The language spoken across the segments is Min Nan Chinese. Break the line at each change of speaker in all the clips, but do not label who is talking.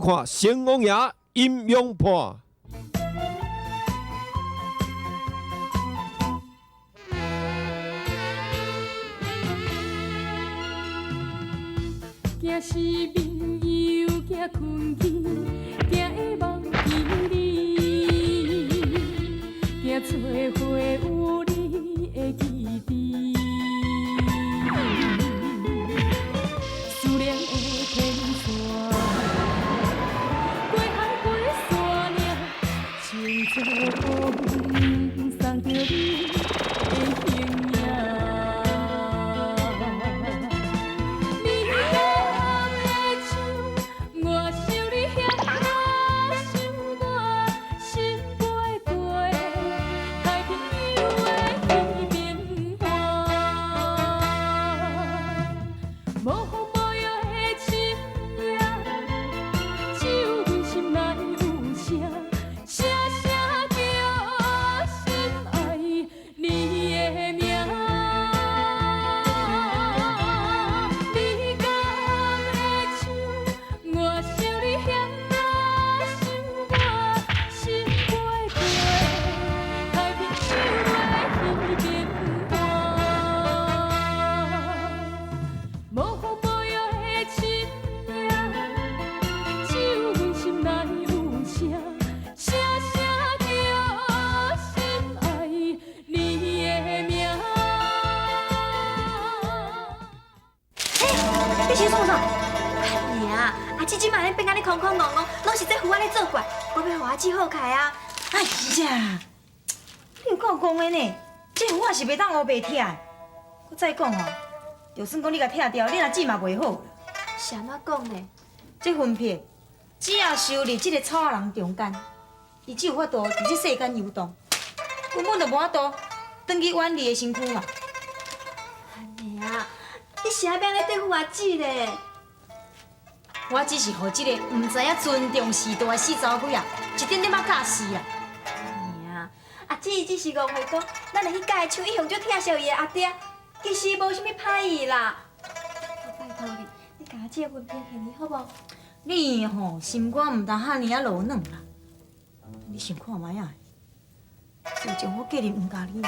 看《成王爺陰陽判》。
驚失眠又驚困去，驚會忘記你，驚找回有你的記憶。思念的天線，過海過山嶺，穿做風送著你的形影。你敢會像我想你遐想我，心飛過太平洋的彼边岸。無風無雨的深夜，只有阮心內有聲，聲聲叫心愛你的名。你敢會像我想你遐想我，心飛過太平洋的彼边岸。無風無雨的深夜，只有阮心內有聲，聲聲叫心愛你的名。
你是創啥？
娘，阿姊這擺咧變甲你空空戇戇，攏是這符仔咧作怪，我欲予阿姊好起來啊！
哎呀，你有夠戇的呢！這符仔是袂當烏白拆的。閣再講哦，就算講你共拆掉，恁阿姊嘛袂好啦。
是按怎講呢？
這魂魄只要收佇這个草仔人中間，伊才有法度佇這世間遊動，根本就無法度轉去遠離的身軀嘛。
娘，你是愛欲按呢對付阿姊咧？
我只是予這个毋知影尊重時代的死查某鬼仔，一點點仔教示啊。
娘，阿姊只是誤會講，咱的彼架的手一向足疼惜伊的阿爹，其實無啥物歹意啦。我拜託你，你共阿姊的魂魄還伊好無？
你吼心肝毋通遐爾仔落軟啦！你想看覓仔？自從我嫁入黃家裡，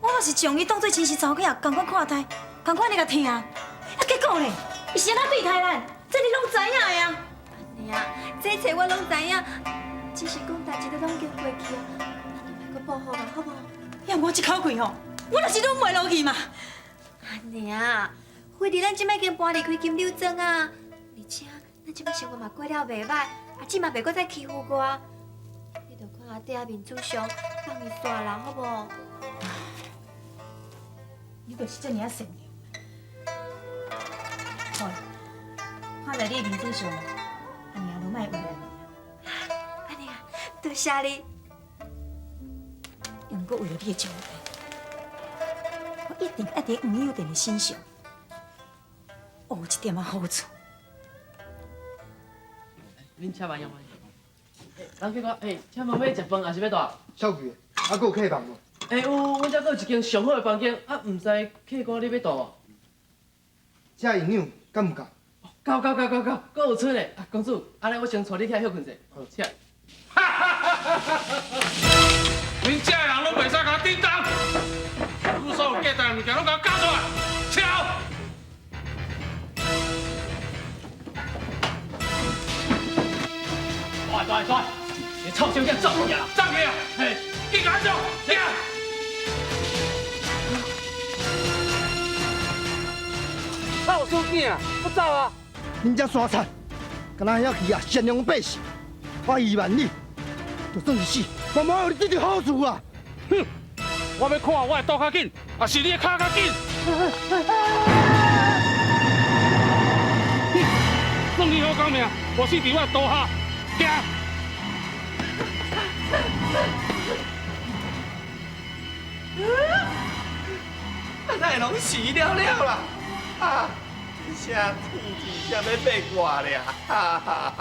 我嘛是將伊當做親生查某囝，仝款看待，仝款咧共疼。啊，結果咧，伊是按怎對待咱？這你攏知影的啊！
娘，這一切我攏知影，只是講代誌都攏經過去啊，咱就莫閣報復啊，好無？
要我這口氣吼，我若是忍袂落去嘛。
阿娘，惠弟咱這擺已經搬離開金柳莊啊，而且咱這擺生活嘛過了袂䆀，阿姊嘛袂閣再欺負我。你著看阿爹面子上放伊煞啦，好無？
你就是這爾仔善良。好啦，看在你的面子上，阿娘就莫為難你。
阿娘，多謝你。
毋過為了你的將來，我一定愛佇黃友殿的身上學一點仔好處。
恁請慢用慢。人客官，請問欲食飯抑是欲蹛？
小贵，啊，閣有客房無？
有，阮遮閣有一間上好的房間，啊，毋知客官你欲蹛無？
這營養敢有夠？
夠夠夠夠夠，閣有賰咧。啊，公子，按呢我先帶你去歇睏者。好，請。
恁遮的人攏袂使共我叮當，你所有價值的物件攏共我交出來，抄！大大大，
你臭小囝走去啊！
走去啊！
嘿，
紧共我走，行！臭小囝，不走啊！
恁遮山贼，敢若会晓欺压善良的百姓，我希望你，就算是死，嘛無愛予你得著好處啊！
哼！我欲看我的刀較緊，抑是你的跤較緊？哼！算你好講命，無死佇我的刀下，行！
啊，哪會攏死了了啦？啊，這聲天真正欲變外咧！哈哈哈！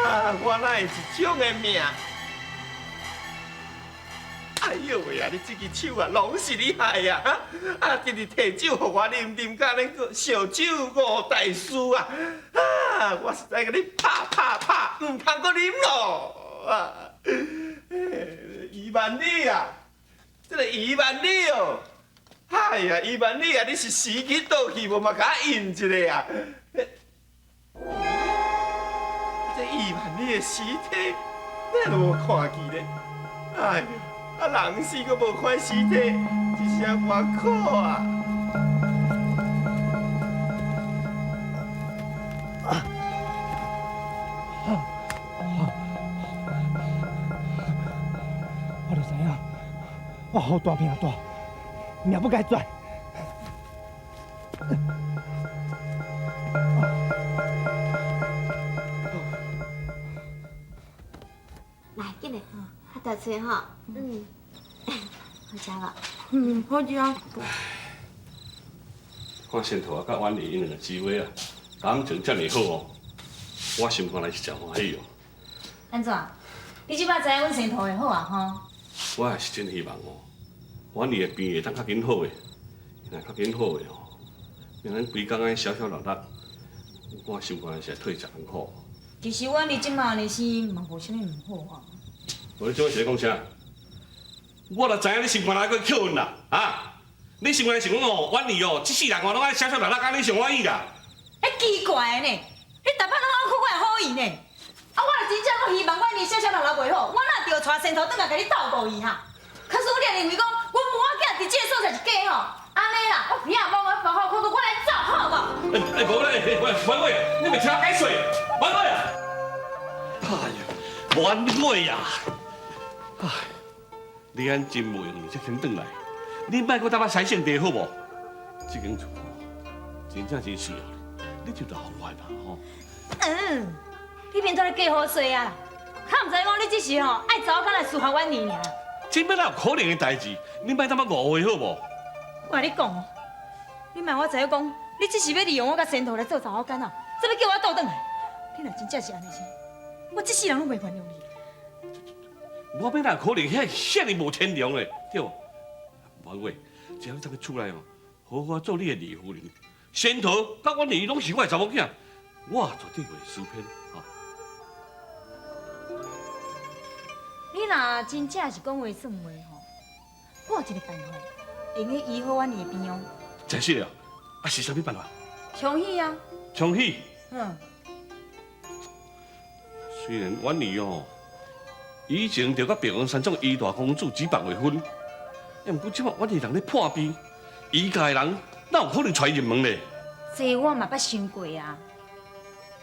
啊，我哪會這種的命？哎喲喂啊！你這支手啊，攏是你害啊！啊，直直提酒予我啉，啉甲恁閣燒酒五大師啊！啊，啊，我實在共你拍拍拍，毋通閣啉咯！啊，余萬里啊，這个余萬里哦，哎呀，余萬里啊，你是時機倒去，無嘛共我應一下啊！這余萬里的屍體，咱都無看見咧。哎呀，啊人死閣無看屍體，真是偌苦啊！
我就知影，我好大命大，命不该绝。
来，紧来，较大喙吼，嗯，好食无？
嗯，好食。
看仙桃啊，佮婉兒𪜶兩个姊妹啊，感情遮爾好哦，我心肝內是誠歡喜哦。
按怎？你這擺知影阮仙桃會好啊吼？
我也是真希望哦，婉兒的病會當較緊好的，若較緊好的哦，免咱規工按呢小小落落，我心肝內是會替伊誠艱苦。
其實婉兒這馬呢是嘛無啥物毋好啊。
無你這擺是咧講啥？我就知影你心肝內閣扣阮啦，啊！你心肝內想講哦，婉兒哦，這世人哦，攏愛小小落落，按呢上歡喜啦。
欸，奇怪的呢，你逐擺攏暗看我的好意呢？啊，我若真正閣希望婉兒小小落落袂好，我哪著帶仙桃轉來共你鬥過去哈？可是你若認為講，阮母仔囝佇這个所在是假吼，按呢啦，我不要摸我包好，看我來走好無？
欸欸，無咧，欸，婉月，你袂聽我解釋？婉月啊！哎呀，婉月啊！哎，你按真無用，才肯轉來。你莫閣搭我洗聖地好無？這間厝真正真需要你，你就留落來吧吼。
嗯，你免做咧計好勢啊！較毋知講你只是吼愛查某囝來侍候婉兒爾。
這欲哪有可能的代誌？你莫這麼誤會好無？
我共你講哦，你莫我知影講，你只是欲利用我佮仙桃來做查某囝啊，才欲叫我倒轉來。你若真正是按呢是，我這世人攏袂原諒你。
我欲哪有可能遐遐爾無天良咧？對無？婉月，只要你踮咧厝內哦，好好做你的二夫人。仙桃佮婉兒攏是我的查某囝，我絕對袂輸騙。吼！
你若真正是講話算話吼，我有一个辦法，會用得醫好婉兒的病哦。
真實的哦？啊是啥物辦法？
沖喜啊！
沖喜。
嗯。
雖然婉兒哦，以前就佮白雲山莊余大公子指腹為婚，毋過這擺婉兒人咧破病，余家的人哪有可能娶伊入門咧？
這我嘛捌想過啊。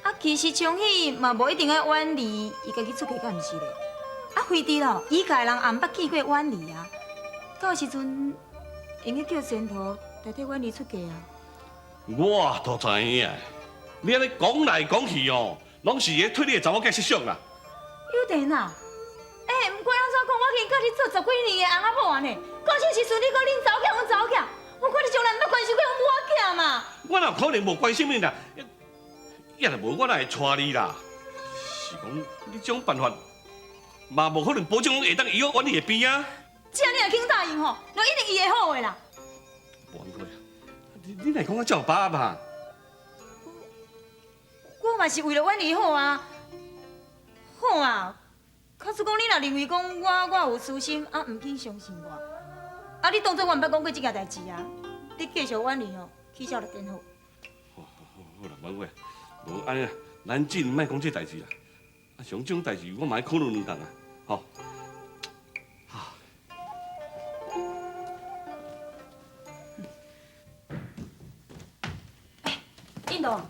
啊，其實沖喜嘛無一定愛婉兒，伊家己出嫁敢毋是咧？啊，非得咯，余家的人也毋捌見過婉兒啊。到時陣會用得叫仙桃代替婉兒出嫁啊。
我都知影，你按呢講來講去哦，攏是咧替你的查某囝設想啦。
有電啊！欸，毋管按怎講，我已經佮你做十幾年的翁仔某啊呢。過身時陣你閣恁查某囝，阮查某囝，我看你從來毋捌關心過阮母仔囝嘛。
我哪有可能無關心你啦？也若無，我哪會娶你啦？是講你這種辦法，嘛無可能保證講會當醫好婉兒的病啊。
只要你若肯答應吼，就一定醫會好的啦。
無安過，你若講甲這有把握嘛？
我嘛是為了婉兒好啊，好啊。假使講你若認為講我有私心，啊，毋肯相信我，啊，你當做我毋捌講過這件代誌啊？你繼續婉兒吼，起痟就變好。
好，好啦，婉月，無按呢，咱盡莫講這代誌啦。啊，像這種代誌，我嘛愛考慮兩工啊，吼。
欸，印度，啊，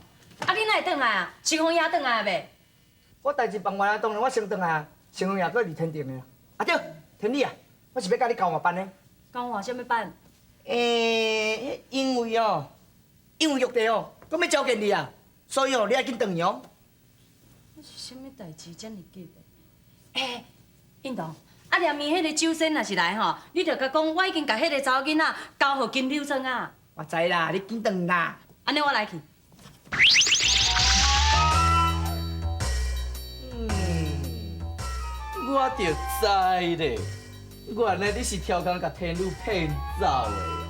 你哪會轉來啊？秋風也轉來未？
我代誌辦完啊，當然我先轉來啊。秋風也閣佇天頂的啊。啊對，天理啊，我是欲佮你交換班的。
交換啥物班？
欸，因為哦，因為玉帝哦，閣欲召見你啊，所以哦，你愛緊轉去哦。
是啥物代誌遮爾急的？欸，印度，啊，連暝彼个酒仙若是來吼，你著共講，我已經共彼个查某囡仔交予金柳庄啊。
我知啦，你緊轉啦。
按呢我來去。
我就知咧，原來你是超工共天女騙走的哦。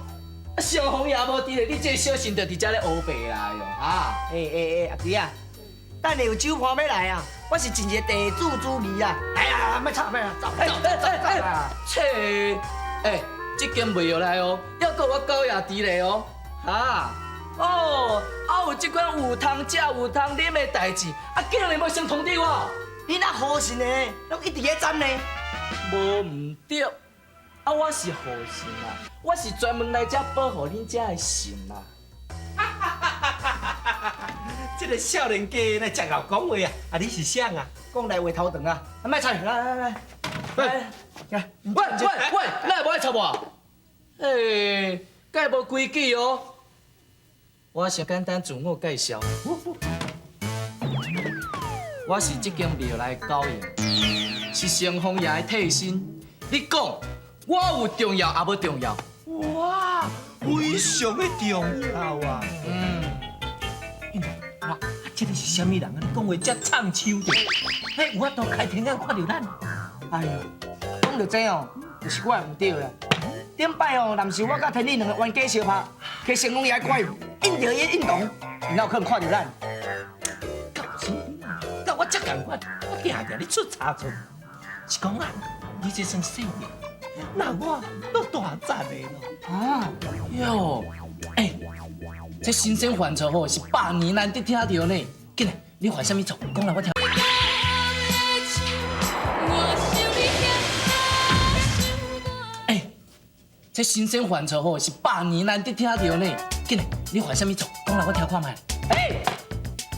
啊，相逢也無佇咧，你這个小心就佇遮咧烏白來哦，哈！
欸欸欸，阿弟啊，等下有酒伴欲來啊，我是真一個地主主義啊！哎呀，莫吵莫吵，走走走走啦！
切，欸，這間袂來哦，猶閣有我狗爺佇咧哦，哈，哦，啊有這款有通食有通啉的代誌，啊竟然無先通知我，
你若好神的，攏一直咧站呢？
無毋對，啊我是河神啊，我是專門來遮保護恁遮的神啊。
這個少年家來遮𠢕講話啊！啊，你是誰啊？
講來話頭長啊！啊，莫吵，來來來，來，來，
喂喂喂，你會無愛插我？欸，蓋無規矩哦。我先簡單自我介紹，我是這間廟內的狗爺，是城隍爺的替身。你講，我有重要抑無重要？
哇，非常的重要啊！嗯，啊，這个是啥物人啊？你講話遮唱秋的，嘿，有法度開天眼看著咱？
哎呦，講著這哦，就是我的毋對啦。頂擺哦，若毋是我佮天女兩个冤家相拍，提城隍爺的官，印著伊的印堂，伊哪有可能看著咱？
佮我遮仝款，我定定咧出差錯。是講啊，你這算細命，那我都大讚的咯。
啊，
喲，欸，這神仙犯錯吼是百年難得聽著呢。緊來，你犯啥物錯？講來我聽。欸，這神仙犯錯吼是百年難得聽著呢。緊來，你犯啥物錯？講來我聽看覓。
欸，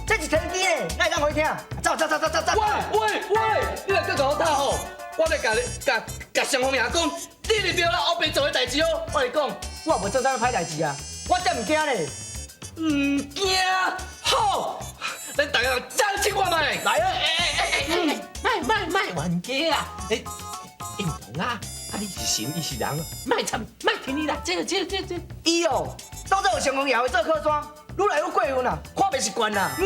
這是天機呢，哪會當予你聽？走走走走走走。
喂喂喂，你若閣共我打吼，我欲共你共共城隍爺講，你佇廟內烏白做的代誌哦。我來講，
我無做啥物歹代誌啊，我才毋驚咧。
毋驚，好，咱逐个人爭試看覓。
來啊！
莫莫莫冤家啊！欸，印堂啊，啊你是神，伊是人，莫插，莫聽你啦，這個這個這個。
伊哦，當做有城隍爺的做靠山，愈來愈過分啦，看袂習慣啦。
嗯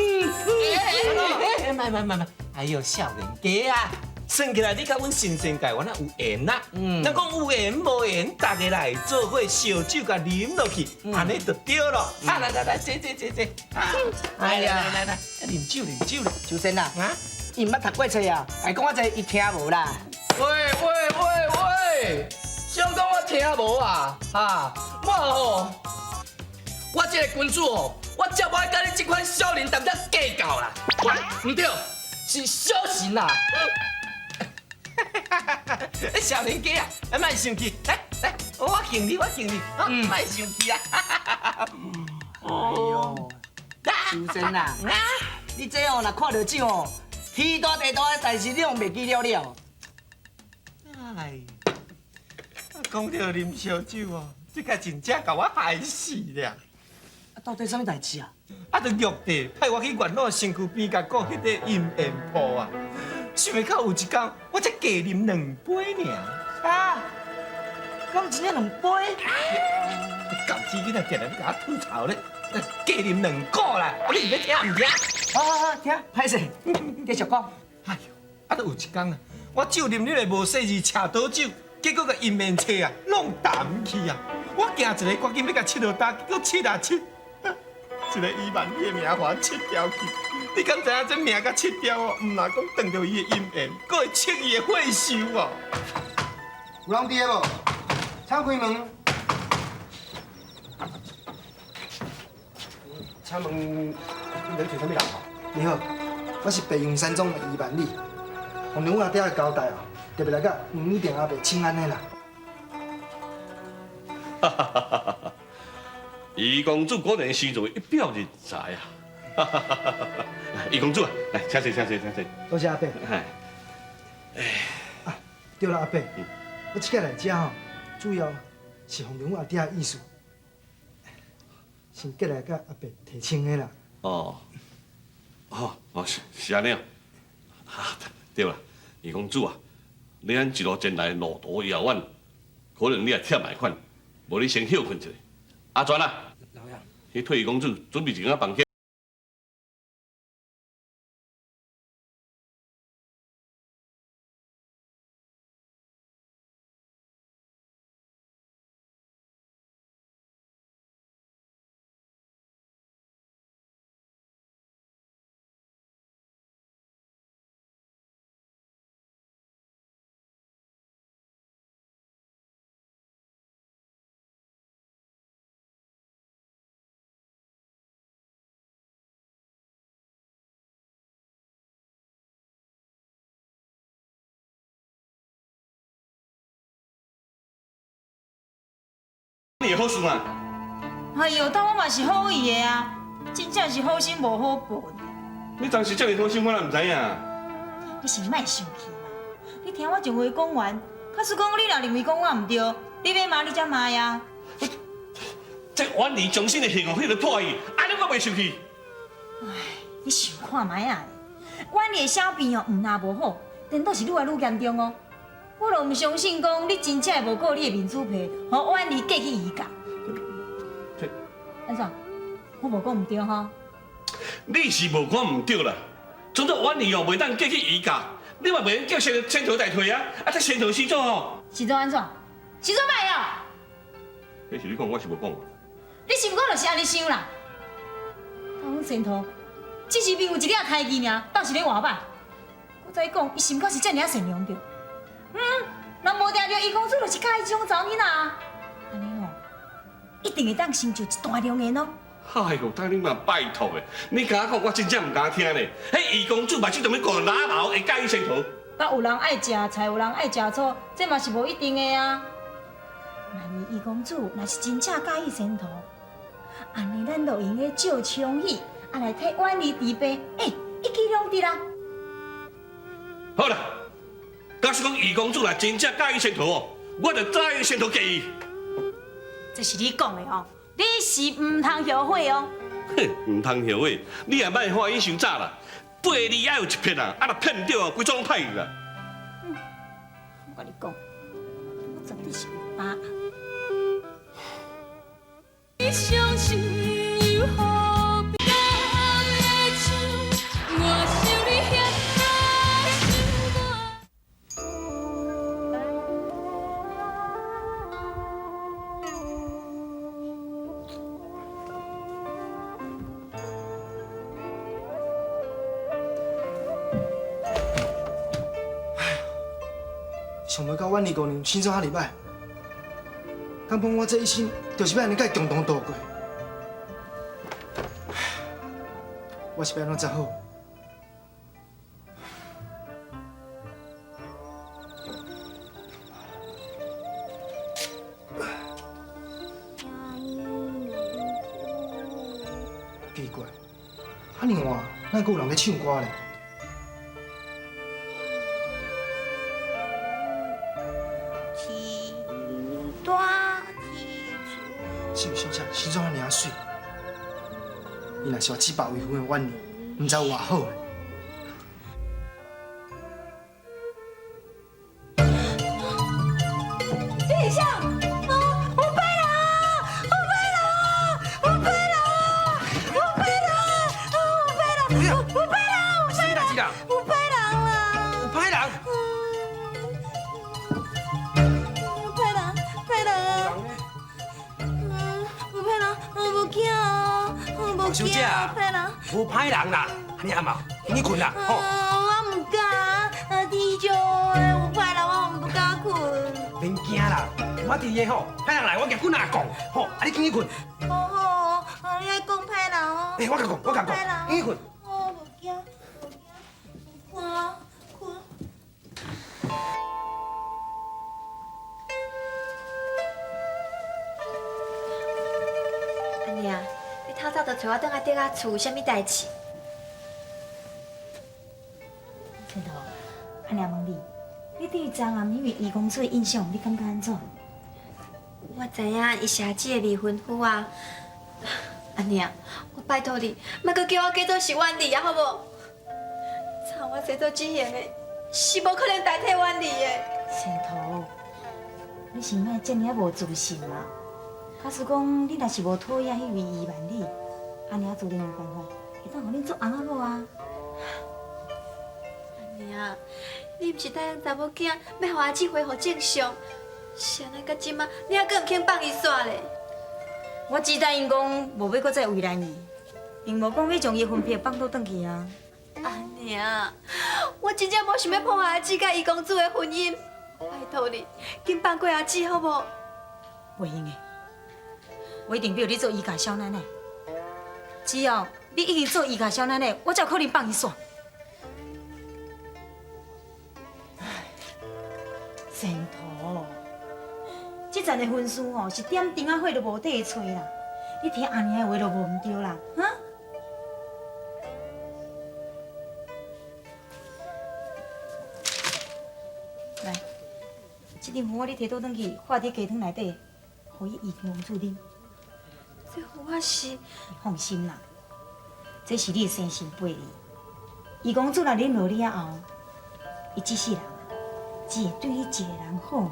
嗯，莫莫莫莫，哎喲，少年家啊，算起來你佮阮神仙界原來有緣啦。嗯，咱講有緣無緣，逐个來做伙燒酒共啉落去，按呢就對囉。啊，來來來，坐坐坐坐。來來來來，啉酒啉酒咧。
秋生啊，伊毋捌讀過冊啊，會講遮濟伊聽無啦。
喂喂喂喂，想講我聽無啊？哈，我吼，我這个君子哦，我才無愛佮你這款小人淡薄計較啦。毋對，是小神啦。
少年家啊，莫生氣，來來，我敬你，我敬你，莫生氣啊。
哎喲，秋生啊，你這哦，若看著酒哦，天大地大的代誌，你攏袂記了了。
哎，講著啉燒酒哦，這个真正共我害死了。
啊，到底啥物代誌啊？
啊，就玉帝派我去元老身軀邊共顧彼個陰緣鋪啊，想袂到有一工，我才加啉兩杯爾。
啊，講真正兩杯？
舊時囡仔定定欲共我吐槽咧，加啉兩股啦，啊，你是欲聽毋聽？
好好好，聽，歹勢，繼續講。
哎喲，啊，都有一工啊，我酒啉了無細膩，赤倒酒，結果共陰面冊啊弄淡去啊。我行一个趕緊欲共拭落焦，結果拭啊拭，一个伊萬里的名予我拭掉去。你敢知影這名共拭掉哦？毋若講斷著伊的姻緣，閣會切伊的血壽哦。
有人佇个無？請開門。
請問你欲揣啥物人？
你好，我是白雲山莊的余萬里，奉阮阿爹的交代哦，特別來佮黃女定阿伯請安的啦。
哈哈哈哈哈！余公子果然是做一表人才啊！哈哈哈哈哈！余公子啊，來請坐，請坐，請坐。
多謝阿伯。啊，對啦，阿伯，我這擺來遮吼，主要是奉阮阿爹的意思，先過來佮阿伯提親的啦。
哦，哦，哦，是是按呢哦。啊，對啦，余公子啊，你按一路前來路途遙遠，可能你也忝來款，無你先歇睏一下。阿全啊，
老爺，
去替余公子準備一間房間。你的好事嘛。
哎哟，但我嘛是好意的啊，真正是好心无好报。
你当时这么好心，我哪毋知影？
你先莫生气嘛，你听我将话讲完。假使讲你若认为讲我毋对，你欲骂你才骂呀。
这婉儿将身的幸福彼个破去，按呢我袂生气。
唉，你想看觅啊？婉儿的小病哦，毋若无好，颠倒是愈来愈严重哦。我就毋相信讲你真正会无顾你的面子皮，予婉儿嫁去余家。
这
按怎？我无讲毋对吼？
你是无讲毋对啦。总之婉儿哦，袂当嫁去余家，你嘛袂用叫仙桃代替啊！啊，这仙桃是做吼？
是做按怎？是做歹哦？
彼是你讲，我是无讲。
你是毋讲就是按呢想啦。啊，阮仙桃只是凭有一领胎记尔，倒是咧活歹。阁再讲，伊心肝是遮尔仔善良著。人无定著余公主就是佮意这种查某囡仔啊。按呢吼，一定会当成就一段良缘哦。
哎哟，当你嘛拜托的，你敢讲，我真正毋敢听咧。彼余公主目睭踮咧顾哪老会佮意仙桃？
啊，有人爱食菜，有人爱食醋，这嘛是无一定的啊。万一余公主若是真正佮意仙桃，按呢咱就用得借冲喜，啊来替婉儿治病，欸，一举两得啦。
好啦，假使讲余公主若真正佮意仙桃哦，我就答应仙桃嫁伊。
这是你讲的哦，你是毋通后悔哦。
哼，毋通后悔，你也莫欢喜伤早啦。八字爱有一撇啊，啊若撇毋著哦，规组拢歹去啦。
我共你讲，我绝对是有把握。
你伤心又何必？敢会像我想你遐想我。
想袂到婉儿姑娘心脏遐尔歹，敢讲我这一生就是欲按呢佮伊共同度过。我是欲按怎才好？奇怪，遐尔晚，哪阁有人咧唱歌咧？这位小姐身材遐尔仔媠，伊若是我姊爸未婚的婉儿，毋知有偌好咧。
你是啥？啊！有歹人啊！有歹人啊！有歹人啊！有歹人啊！有歹人！有歹人！
啥物代志啦？
有歹人啦！
有歹人？
有歹人，歹人啊！有歹人，我无惊啊！我无
小姐
惊，歹人。
无歹人啦，按呢阿毛，紧去睏啦，吼。
我毋敢，啊，天少的有歹人，我毋敢睏。
免惊啦，我伫个吼，歹人来我共棍仔讲，吼，啊你紧去睏。
无好，啊你爱讲歹人哦。
欸，我共讲，我共讲，紧去睏。
我无惊，无惊，睏睏。
阿娘，你透早就揣我转来竹仔厝，有啥物代志？
千桃，阿娘问你，你对昨暗彼位余公子的印象，你感觉按怎？
我知影伊是阿姊的未婚夫啊。阿娘，我拜托你，莫阁叫我假做是婉儿啊，好无？参我生做姊型的，是无可能代替婉儿的。
千桃，你是莫这尔仔无自信啦。假使讲你若是无讨厌彼位余万里，阿娘自然有办法会当予恁做翁仔某啊。
阿娘，你毋是答应查某囝欲予阿姊恢复正常，是按怎到这马，你犹阁毋肯放伊煞咧？
我只答应讲无欲阁再为难伊，并无讲欲将伊的魂魄放倒转去啊。
阿娘，我真正无想欲破坏阿姊佮余公子的婚姻，拜托你，紧放过阿姊好无？
袂用的，我一定逼你做余家少奶奶。只要你已经做余家少奶奶，我才有可能放伊煞。唉，前途，这層的婚事吼，是點燈仔火都無底揣啦。你聽阿娘的話就無毋對啦，哈？來，這張符仔你提倒轉去，放佇雞湯內底，予伊怡公主啉。
這符仔是？
你放心啦，這是你的生辰八字。怡公主若啉落了後，伊這世人只會對你一个人好爾。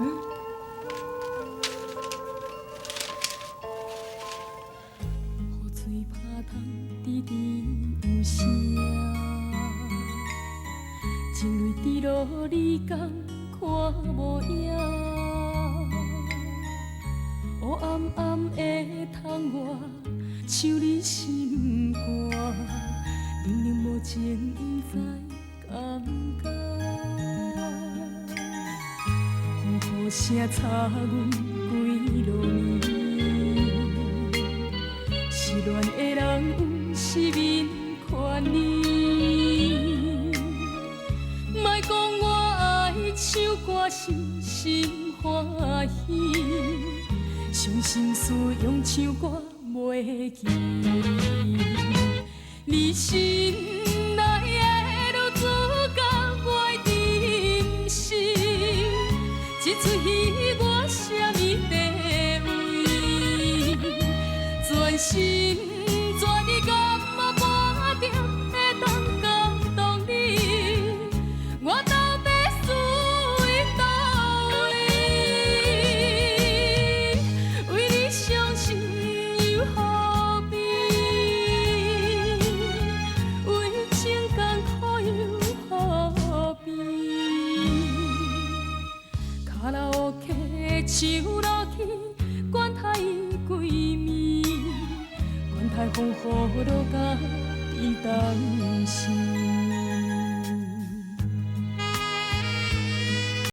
嗯？
雨水拍窗，滴滴有声。情泪滴落，你敢看无影？乌暗暗的窗外，像你心肝，冷冷无情，不知敢不甘。雨雨声插阮规路暝，失恋的人有失眠权利。莫讲我爱唱歌是心欢喜，伤心事用唱歌袂记。你心内的女主角我的真心，这出戏我啥物地位？全心全意甘嘛半点会当感动你？我到底输在佗位？為你傷心又何必？為情艱苦又何必？卡拉 OK 唱落去，管他伊幾暝，管他風雨落甲伫當時。